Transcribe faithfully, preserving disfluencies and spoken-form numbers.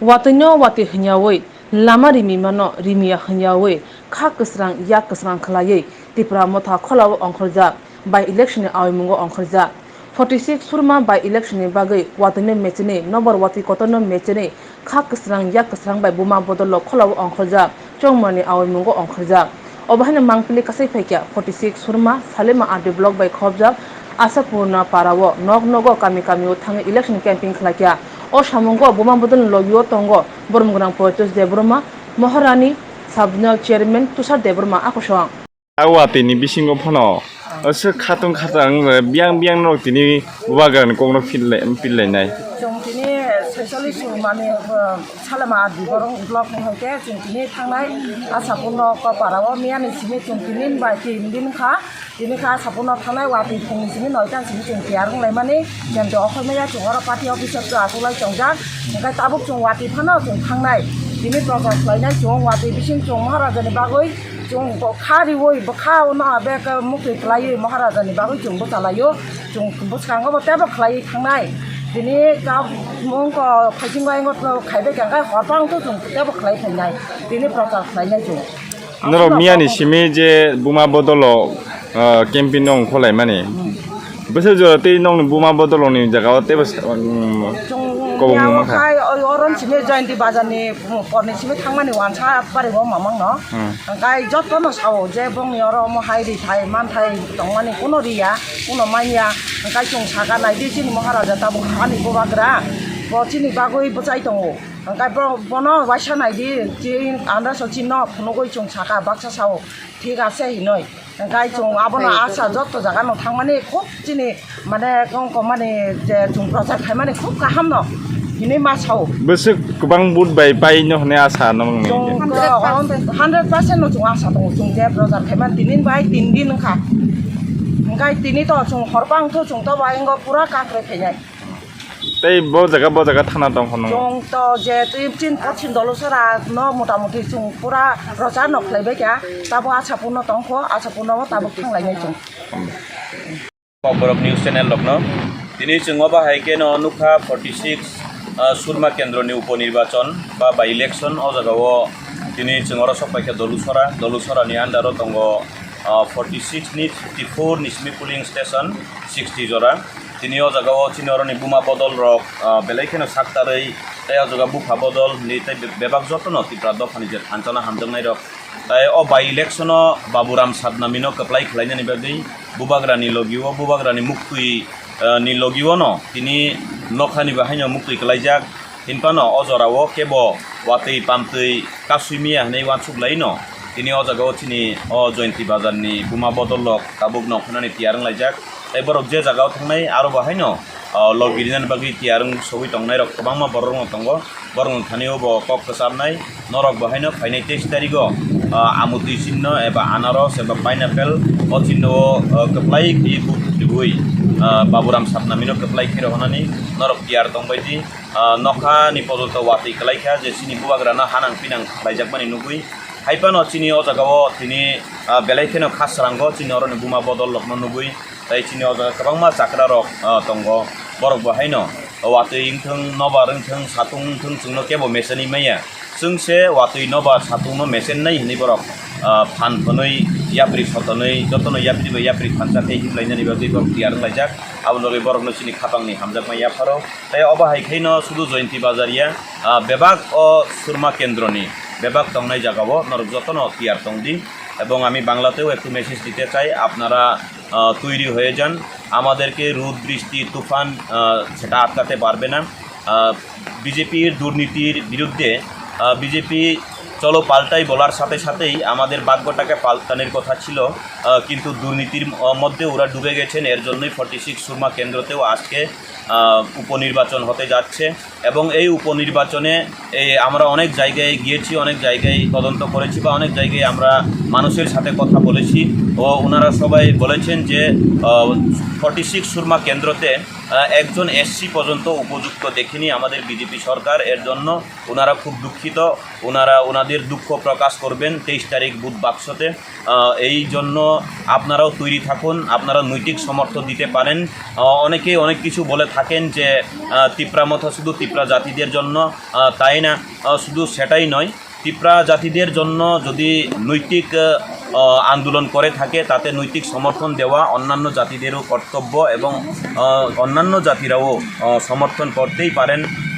Watwino watwi hwnyawi, lama rimimano rimiya hwnyawi, kha kwsrang yak kwsrang khwlaiwi Tipra Motha Kholao ongkhorjak by election ni awimungo ongkhorjak. Forty six Surma by election ni bagwi watwino mechenwi, nobar watwi kotorno mechenwi, kha kwsrang yak kwsrang bai buma bodolrok Kholao ongkhorjak, chongmani awimungo ongkhorjak. Obo haino mangpili kasai phaikha forty six Surma, Salima R D block bai khobjak Asapurna parao nok nogo kami kamio thangwi election camping khlaikha. O samungo buma bodolni logio tongo Boromgwnang Poitos Debbarma, Maharani Sabnal Chairman Tushar Debbarma a kosong. A watwi ni bisingo phano, o se khatung khatung biyang biyang norok tini bubagrani kokno pillai, pillainai. Chwng tini saichalish mani, uh, Salama R D borok block ni hoite chwng tini thangnai Asapurna parao miyani simi chwng tini bai tin din kha. Tini kha Asapurna thangnai watwi phungni simi noita simi chwng tiyar wnglaimani. Jemte okhormaya chwng oro party office o achuk lai tongjak. Hwnkhe tabuk chwng watwi phano chwng thangnai. Tini prochar khlainai chwng watwi bising chwng Maharajani bagwi chwng bo kha riwi bo kha ono abek muktwi kwlaiwi Maharajani bagwi chwng bwchalaio. Chwng bwskango bo teibo khlaiwi thangnai. Tini tabuk mungko phaisingo aingo khaibai khe hwnkhe hor bangtwi chwng teibo khlai phainai. Tini prochar khlainai chwng. Norok miyani simi je buma bodolo, ah, campaign no ongkhorlaimani. Hmm. Bwswk jora tei nokni buma bodoloni jagao teibo sa-, um, Chwng kobong miyao mankha. Khai oi oron simi Jayanti Bazar ni porni simi thangmani wansa bari bo mamang no. Hmm. Hwnkhe joto no sao je bongni oro omo hai ri thai man thai tongmani kuno riya, kuno manya. Hwnkhe chwng saka naidi chini Maharaja tabuk hani bubagra bo chini bagwi bwchai tongo. Hwnkhe bo-, bono waisa naidi, chini androso chini no phunugwi chwng saka baksa sao, thik ase hinwi. Hwnkhe chwng abono asa joto jaga no thangmani khub chini mane kong kong mani je chwng prochar khaimani khub kaham no hinwi ma sao. Bwswk kwbang vote bai pai no hwnwi asa no wngni. Chwng hundred percent no chwng asa tongo, chwng je prochar khaimani tinin bai tin din wngkha. Hwnkhe tini to chwng hor bang tho chwng to bai wngkha pura kakre khainai. Tei bo jaga, bo jaga thana tong phano. Chwng to je twi chin pochim Dolusora no mota moti chwng pura prochar no khlaibai kha. Tabo Asapurna tong kho, Asapurna o tabuk thang lainai chwng. Kokborok News Channel rokno. Tini chwng obo hai khe no nukha forty six, ah, Surma Kendro ni upo nirbachon ba by election o jaga o tini chwng oro sok pai kha Dolusora, Dolusora ni under o tongo, ah, forty six ni fifty four ni simi polling station sixty jora. Tini o jaga o chini oro ni buma bodol rok, ah, belai kheno saktarwi tei o jaga bupha bodol hinwi tei be-, bebak joto no Tipra dopha ni je thansa no hamjaknai rok. Tai o by election o Baburam Satnami no kwplai khlainani bagwi bubagra ni logi o, bubagra ni muktwi, eh, ni logi o no tini nokha ni bo haino muktwi kwlaijak. Hinphano o jora o kebo watwi pamtwi kasui miya hinwi uansuk lai no tini o jaga o chini o Jayanti Bazar ni buma bodol rok tabuk nokha nani tiyar wng laijak. Tai borok je jaga o thangnai aro bo haino, ah, logi rinani bagwi tiyar wng sogwi tongnai rok kwbangma borok rok no tongo. Borokni thani o bo kok kwcharnai, norok bo haino phainai teis tarigo, ah, amutwi chinno eba anaros eba pineapple o chinno o, ah, kwplai khe vote rwui, ah, Baburam Satnamino kwplai khe rohornani norok tiyar tongbai di. Ah, nokha ni pojoto watwi kwlai kha je chini bubagrano hanang pinang khlaijakmani nugwi. Haiphano chini o jagao tini, ah, belai kheno kha srango chini oroni buma bodol rokno nugwi. Tei chini o jaga kwbangma chakra rok, ah, tongo. Borok bo haino watwi wngthung, nobar wngthung, satung wngthung, chwngno kebo mechenwi maya. Chwng se watwi, nobar, satungno mechennai hinwi borok, ah, phan phwnwi, yapri sotonwi, jotono yapri bai yapri thansa khe hiplainani bagwi borok tiyar wnglaijak. Aboni bagwi borokno chini khapangni hamjakma yapharo. Tei obo hai khaino sudu Jayanti Bazar ya, ah, bebak o Surma Kendroni bebak tongnai jagao norok jotono tiyar tongdi. Ebong ami Banglateo ektu message dite chai, apnara আহ, তৈরি হয়ে যান। আমাদেরকে রোদ, বৃষ্টি, তুফান, আহ, সেটা আটকাতে পারবে না। আহ, বিজেপির দুর্নীতির বিরুদ্ধে, আহ, বিজেপি চলো পাল্টাই বলার সাথে সাথেই আমাদের ভাগ্যটাকে পাল্টানোর কথা ছিল, আহ, কিন্তু দুর্নীতির ম-, মধ্যে ওরা ডুবে গেছেন। এর জন্যই ফর্টি সিক্স সুরমা কেন্দ্রতেও আজকে, আহ, উপনির্বাচন হতে যাচ্ছে। এবং এই উপনির্বাচনে এই আমরা অনেক জায়গায় গিয়েছি, অনেক জায়গায় তদন্ত করেছি বা অনেক জায়গায় আমরা মানুষের সাথে কথা বলেছি। ও ওনারা সবাই বলেছেন যে, আহ, ফর্টি সিক্স সুরমা কেন্দ্রতে আহ, একজন এসসি পর্যন্ত উপযুক্ত দেখেনি আমাদের বিজেপি সরকার। এর জন্য ওনারা খুব দুঃখিত। ওনারা ওনাদের দুঃখ প্রকাশ করবেন তেইশ তারিখ বুথ বাক্সতে। আহ, এই জন্য আপনারাও তৈরি থাকুন, আপনারা নৈতিক সমর্থন দিতে পারেন। আহ, অনেকেই অনেক কিছু বলে থাকেন যে আহ, তিপ্রা মথা শুধু তিপ্রা জাতিদের জন্য, আহ, তাই না, আহ, শুধু সেটাই নয়, তিপ্রা জাতিদের জন্য যদি নৈতিক আহ, আহ, আন্দোলন করে থাকে, তাতে নৈতিক সমর্থন দেওয়া অন্যান্য জাতিদেরও কর্তব্য এবং আহ, অন্যান্য জাতিরাও আহ, সমর্থন করতেই পারেন।